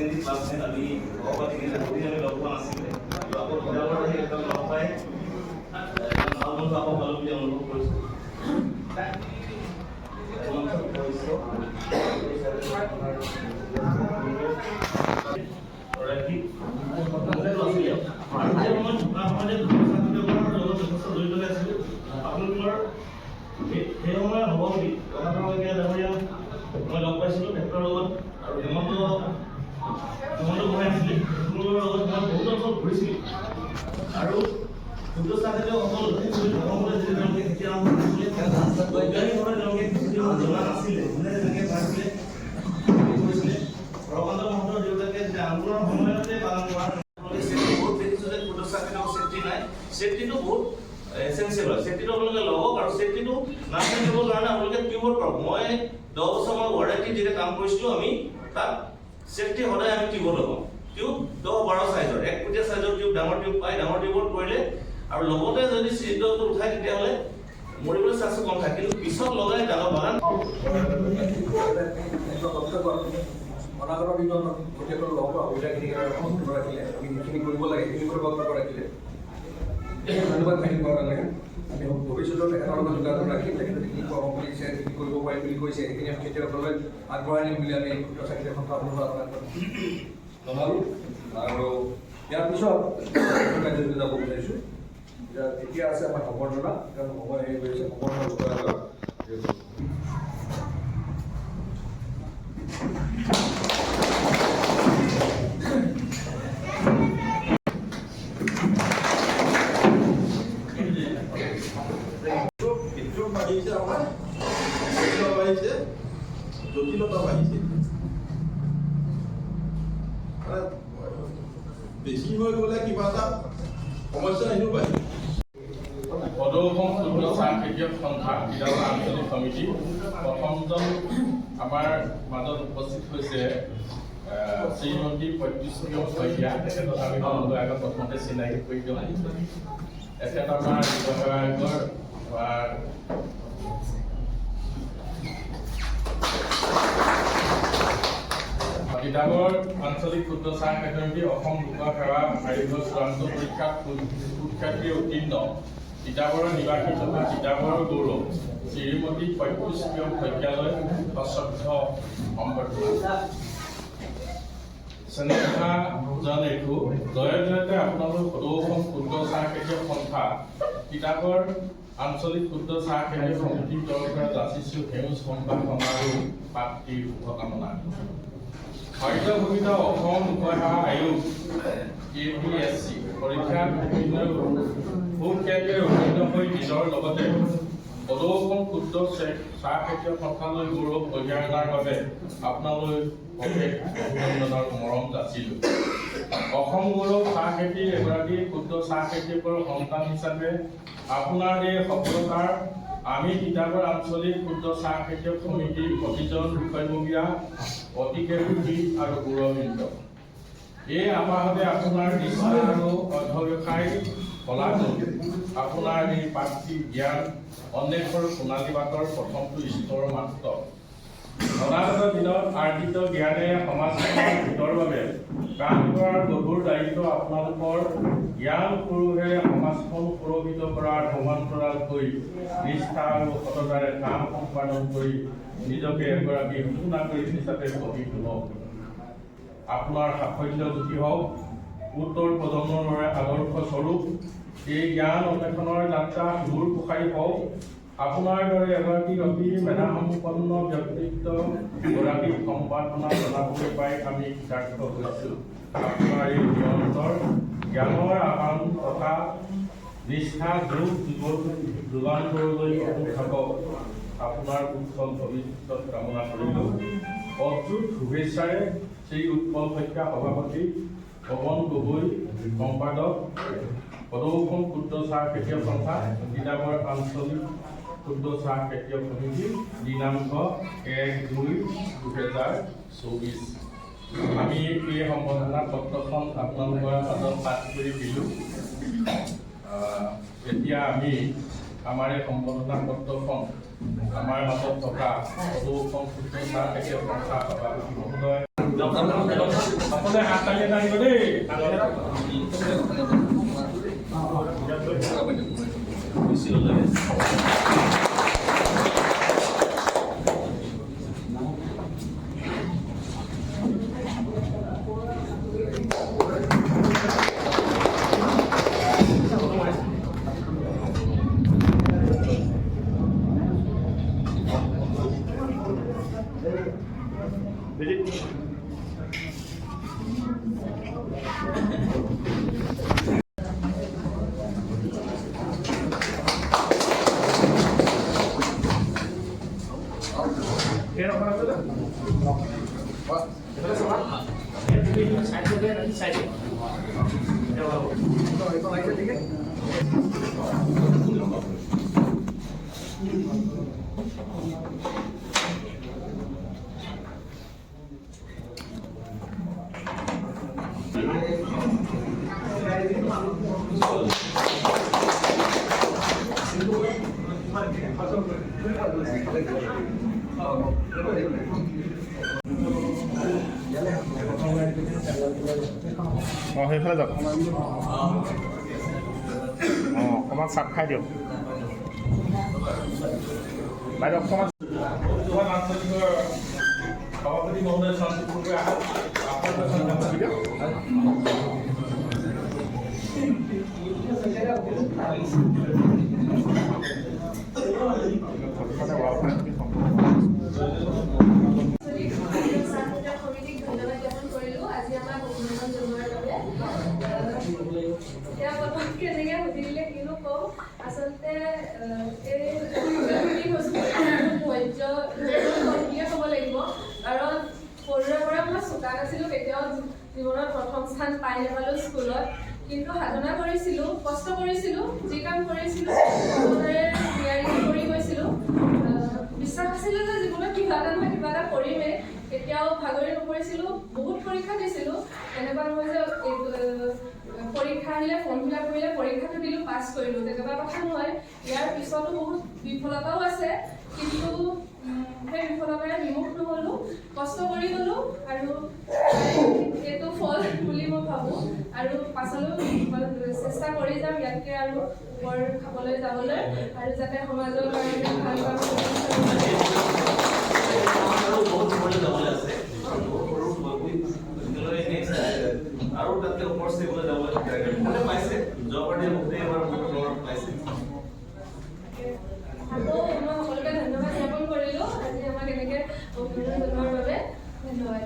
Secondary classmate. আমি সহপাঠী, কিন্তু বহুদিন আমি লগ পোৱা নাছিলোঁ। কিন্তু আকৌ তিতাবৰত আহি এজন লগ পাই এজন ভাল বন্ধু আকৌ পালোঁ বুলি অনুভৱ কৰিছোঁ। মঞ্চত উপস্থিত আপোনাৰ গৰাকী আছিলে আৰু সেই সময়ত থকা সময়তে ছাত্ৰীসকলৰ লগত যথেষ্ট জড়িত হৈ আছিলোঁ। আপোনালোকৰ সেই সময়ৰ সভাপতি গংগাধৰ শইকীয়া ডাঙৰীয়া মই লগ পাইছিলোঁ। তেখেতৰ লগত আৰু হেমন্ত হেমন্ত গোহাঁই আছিলে। তেখেতলোকৰ লগত মই বহুত অঞ্চল ঘূৰিছিলোঁ। আৰু ক্ষুদ্ৰ চাহ খেতিয়কসকল প্ৰথমতে যেতিয়া তেওঁলোকে খেতি আৰম্ভ কৰিছিলে, বৈজ্ঞানিকভাৱে তেওঁলোকে খেতি জনা নাছিলে। যোনে যেনেকৈ পাৰিছিলে খেতি কৰিছিলে। হৰকান্ত মহন্তৰ দেউতাকে যেতিয়া আন্দোলনৰ সময়তে পালন কৰা তেওঁলোকে চেফটি, বহুত দেখিছোঁ যে ক্ষুদ্ৰ চাহ খেতিয়কৰ চেফটি নাই। চেফটিটো বহুত এচেঞ্চিয়েল হয়। চেফটিটো আপোনালোকে লওক আৰু চেফটিটো নাৰ্চাৰী দিবৰ কাৰণে আপোনালোকে টিউবত কৰক। মই 10 বছৰ মই ৱাৰেণ্টি যেতিয়া কাম কৰিছিলোঁ, আমি তাত চেফটি সদায় আমি টিউবত লগাওঁ। টিউব 10-12 চাইজৰ, 1 ফুটীয়া চাইজৰ টিউব, ডাঙৰ টিউব পায়। ডাঙৰ টিউবত কৰিলে আৰু লগতে যদি চিৰিডলটো উঠায়, তেতিয়াহ'লে মৰিবলৈ চান্সটো কম থাকে। কিন্তু পিছত লগাই ডাঙৰ বাগান বক্তব্য অনাগত দিনত খেতিয়কৰ লগ পোৱা সুবিধাখিনি বক্তব্য ৰাখিলে। আমি যিখিনি কৰিব লাগে, সেইখিনি কৰি বক্তব্য ৰাখিলে। ধন্যবাদ থাকিব নালাগে। আমি ভৱিষ্যতেও তেখেতৰ লগত যোগাযোগ ৰাখিম। তেখেতে যিখিনি কৰ্ম কৰিছে, যিখিনি কৰিব পাৰিম বুলি কৈছে, সেইখিনি আমি খেতিয়কসকললৈ আগবঢ়াই নিম বুলি আমি ক্ষুদ্ৰ চাহ খেতিয়ক সন্থা ফালৰ পৰা আপোনাক জনালোঁ। আৰু ইয়াৰ পিছত কাৰ্যসূচী যাব বিচাৰিছোঁ। এতিয়া আছে আমাৰ সম্বৰ্ধনা, কাৰণ সময় হেৰি কৰিছে। সম্বৰ্ধনা লোকায়তৰ। বিদ্ৰোহ বাঢ়িছে, আমাৰ সমস্যা বাঢ়িছে, জটিলতা বাঢ়িছে। মানে বেছি হৈ গ'লে কিবা এটা সমস্যা এনেও বাঢ়িব। সদৌ অসম ক্ষুদ্ৰ চাহ খেতিয়ক সন্থা, তিতাবৰ আঞ্চলিক সমিতি, প্ৰথমজন আমাৰ মাজত উপস্থিত হৈছে শ্ৰীমতী প্ৰত্যুষ প্ৰিয়ম শইকীয়া। তেখেতক আমি সকলোৰে আগত প্ৰথমতে চিনাকি কৰি দিওঁ। তেখেত আমাৰ লোকসেৱা আয়োগৰ আমাৰ তিতাবৰ আঞ্চলিক ক্ষুদ্ৰ চাহ খেতিয়ক সমিতি, অসম লোকসেৱা আয়োগৰ চূড়ান্ত পৰীক্ষাত সুখ্যাতিৰে উত্তীৰ্ণ তিতাবৰৰ নিবাসী তথা তিতাবৰৰ গৌৰৱ শ্ৰীমতী প্ৰত্যুষ প্ৰিয়ম শইকীয়ালৈ সশ্ৰদ্ধ সম্বৰ্ধনা। স্নেহা জনাইছো, জয় জয়তে আপোনালোক সদৌ অসম ক্ষুদ্ৰ চাহ খেতিয়ক সন্থা, তিতাবৰ আঞ্চলিক ক্ষুদ্ৰ চাহ খেতিয়ক সমিতিৰ তৰফৰ পৰা যাচিছো সেউজ সম্ভাষণ আৰু প্ৰাপ্তিৰ শুভকামনা। সদ্যঘোষিত অসম লোকসেৱা আয়োগ এপিএছচি পৰীক্ষাত সুখ্যাতিৰে উত্তীৰ্ণ হৈ নিজৰ লগতে সদৌ অসম ক্ষুদ্ৰ চাহ খেতিয়ক সন্থালৈ গৌৰৱ কঢ়িয়াই অনাৰ বাবে আপোনালৈ অশেষ অভিনন্দন আৰু মৰম যাচিলোঁ। অসম গৌৰৱ চাহ খেতিৰ এগৰাকী ক্ষুদ্ৰ চাহ খেতিয়কৰ সন্তান হিচাপে আপোনাৰ এই সফলতাৰ আমি তিতাবৰ আঞ্চলিক ক্ষুদ্ৰ চাহ খেতিয়ক সমিতিৰ প্ৰতিজন বিষয়ববীয়া অতিকে সুখী আৰু গৌৰৱান্বিত। এই আপাহতে আপোনাৰ নিষ্ঠা আৰু অধ্যৱসায় ফলাফল আপোনাৰ এই প্ৰাপ্তি জ্ঞান অন্বেষৰ সোণালী বাটৰ প্ৰথমটো স্তৰ মাত্ৰ। অনাগত দিনত আৰ্জিত জ্ঞানে সমাজখনৰ হিতৰ বাবে কাম কৰাৰ গধুৰ দায়িত্ব আপোনালোকৰ। জ্ঞান সৌৰভেৰে সমাজখন সুৰক্ষিত কৰাৰ সমান্তৰালকৈ নিষ্ঠা আৰু সততাৰে কাম সম্পাদন কৰি নিজকে এগৰাকী সুনাগৰিক হিচাপে গঢ়ি তোলক। আপোনাৰ সাফল্য জ্যোতি হওক উত্তৰ প্ৰজন্মৰ বাবে আদৰ্শ স্বৰূপ। এই জ্ঞান অন্বেষণৰ যাত্ৰা সুদূৰ প্ৰসাৰী হওক। আপোনাৰ দৰে এগৰাকী অতি মেধাসম্পন্ন ব্যক্তিত্ব গৰাকীক সম্বৰ্ধনা জনাবলৈ পাই আমি কৃতাৰ্থ হৈছোঁ। আপোনাৰ এই নিৰন্তৰ জ্ঞানৰ আহ্বান তথা নিষ্ঠা যুগ যুগ যুগান্তৰলৈ অটুট থাকক, আপোনাৰ উজ্জ্বল ভৱিষ্যত কামনা কৰিলোঁ। অযুত শুভেচ্ছাৰে শ্ৰী উৎপল শইকীয়া, সভাপতি, পৱন গগৈ, সম্পাদক, সদৌ অসম ক্ষুদ্ৰ চাহ খেতিয়ক সন্থা, তিতাবৰ আঞ্চলিক ক্ষুদ্ৰ চাহ খেতিয়ক সমিতি, দিনাংক 1/2/2024। আমি এই সম্বৰ্ধনা পত্ৰখন আপোনালোকৰ মাজত পাঠ কৰি দিলোঁ। এতিয়া আমি আমাৰ এই সম্বৰ্ধনা পত্ৰখন আমাৰ মাজত থকা সদৌ অসম ক্ষুদ্ৰ চাহ খেতিয়ক সন্থা সভাপতি মহোদয় সকলোৱে হাত তালি এটা দিব দেই। বেছি ভাল লাগে। অঁ, সেইফালে যাওক। অঁ, অকণমান চাপ খাই দিয়ক বাইদেউ, অকণমান। যোৰহাট আঞ্চলিকৰ সভাপতি মহোদয়, শান্তিপূৰ্বে আহক। আপোনাৰ দিয়ক। ফটোখনে ৱাল সম্পূৰ্ণ। চাহ সমিতিক ধন্যবাদ জ্ঞাপন কৰিলোঁ আজি আমাক অভিনন্দন জনোৱাৰ বাবে। এতিয়া পটককৈ এনেকৈ সুধি দিলে কিনো কওঁ? আচলতে এই হৈছোঁ ধৈৰ্য বুলিয়ে ক'ব লাগিব, কাৰণ সৰুৰে পৰা মই চোকা নাছিলোঁ কেতিয়াও। জীৱনত প্ৰথম স্থান পাই নাপালোঁ স্কুলত, কিন্তু সাধনা কৰিছিলোঁ, কষ্ট কৰিছিলোঁ, যি কাম কৰিছিলোঁ সাধনাৰে নিয়াৰিকৈ কৰি গৈছিলোঁ। বিশ্বাস আছিলে যে জীৱনত কিবা এটা নহয় কিবা এটা কৰিমেই। কেতিয়াও ভাগৰি নপৰিছিলোঁ। বহুত পৰীক্ষা দিছিলোঁ। এনেকুৱা নহয় যে পৰীক্ষা আহিলে, ফৰ্ম ফিল আপ কৰিলে, পৰীক্ষাটো দিলোঁ, পাছ কৰিলোঁ, তেনেকুৱা কথা নহয়। ইয়াৰ পিছতো বহুত বিফলতাও আছে, কিন্তু সেই বিফলতাৰে বিমুখ নহ'লোঁ, কষ্ট কৰি গ'লোঁ আৰু এইটো ফল বুলি মই ভাবোঁ। আৰু পাছলৈও চেষ্টা কৰি যাম ইয়াতকৈ আৰু ওপৰ খাপলৈ যাবলৈ আৰু যাতে সমাজৰ কাৰণে ভাল কাম কৰিব বিচাৰোঁ। আৰু বহুত ওপৰলৈ যাবলৈ আছে, বহুত সৰু গতিকেলৈ নেক্সট আৰু তাতকৈ ওপৰ ষ্টেপলৈ যাবলৈ মানে পাইছে। যোৱাবাৰ দিয়া বহুতেই এবাৰ বহুত ওপৰত পাইছে। আকৌ মই সকলোকে ধন্যবাদ জ্ঞাপন কৰিলোঁ আজি আমাক এনেকৈ অভিনন্দন জনোৱাৰ বাবে। ধন্যবাদ।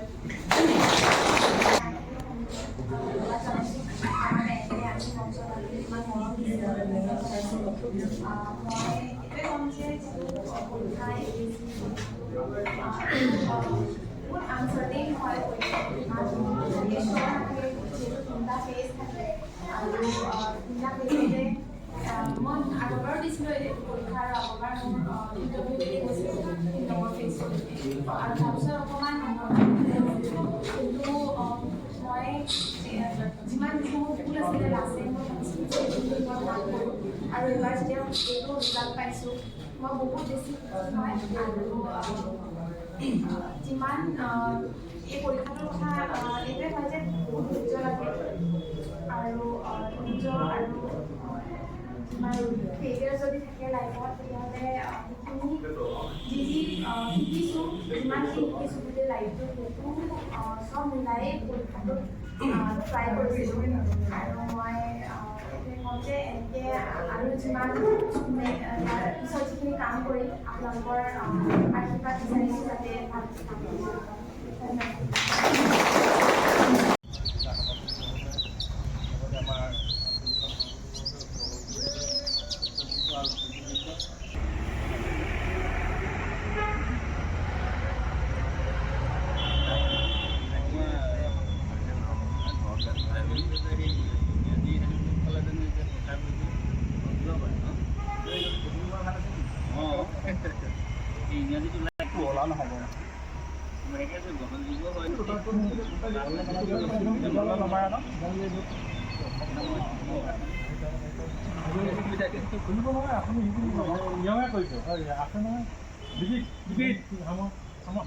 ধন্যবাদ জনাইছোঁ। আমাৰ এনেকৈ আমি মঞ্চত আহি ইমান মৰম দিছে। মই এইটোৱে ক'ম যে যিটো পৰীক্ষা এ পি এছ চি, বহুত আনচাৰ্টেইন হয় পৰীক্ষাটো। ইমান ভালকৈ চোৱা নাথাকে, যিহেতু তিনিটা ফেজ থাকে আৰু তিনিটা ফেজতে মই আগৰবাৰো দিছিলোঁ এইটো পৰীক্ষা আৰু আগৰবাৰ মোৰ ইণ্টাৰভিউলৈকে গৈছিলোঁ, 3 নম্বৰ ফেজলৈকে, আৰু তাৰপিছত অকণমান কিন্তু মই যিমান দিছোঁ, মোৰ ভুল আছিলে। লাষ্ট টাইম মই ভাবিছিলোঁ যে এইটো মই ভাল কৰোঁ আৰু এইবাৰ যেতিয়া এইটো ৰিজাল্ট পাইছোঁ, মই বহুত বেছি সুখী হয়। আৰু যিমান এই পৰীক্ষাটোৰ কথা এইটোৱে হয় যে বহুত ধৈৰ্য লাগে আৰু ধৈৰ্য আৰু যিমান ফেইলিয়াৰ যদি থাকে লাইফত, তেতিয়াহ'লে সেইখিনি যি যি শিকিছোঁ, যিমানখিনি শিকিছোঁ গোটেই লাইফটোত, সেইটো চব মিলাই পৰীক্ষাটোত ট্ৰাই কৰিছিলোঁ। আৰু মই এইটোৱে ক'ম যে এনেকৈ আৰু যিমান ইয়াৰ পিছত যিখিনি কাম কৰিম, আপোনালোকৰ আশীৰ্বাদ বিচাৰিছোঁ যাতে ভালকৈ কাম কৰিব পাৰোঁ। ধন্যবাদ। লগতে আমাৰ খুলিব নহয় আপুনি, নিয়মে কৰিছে আছে নহয়। বিজিত, বিজিত, সামক সামক।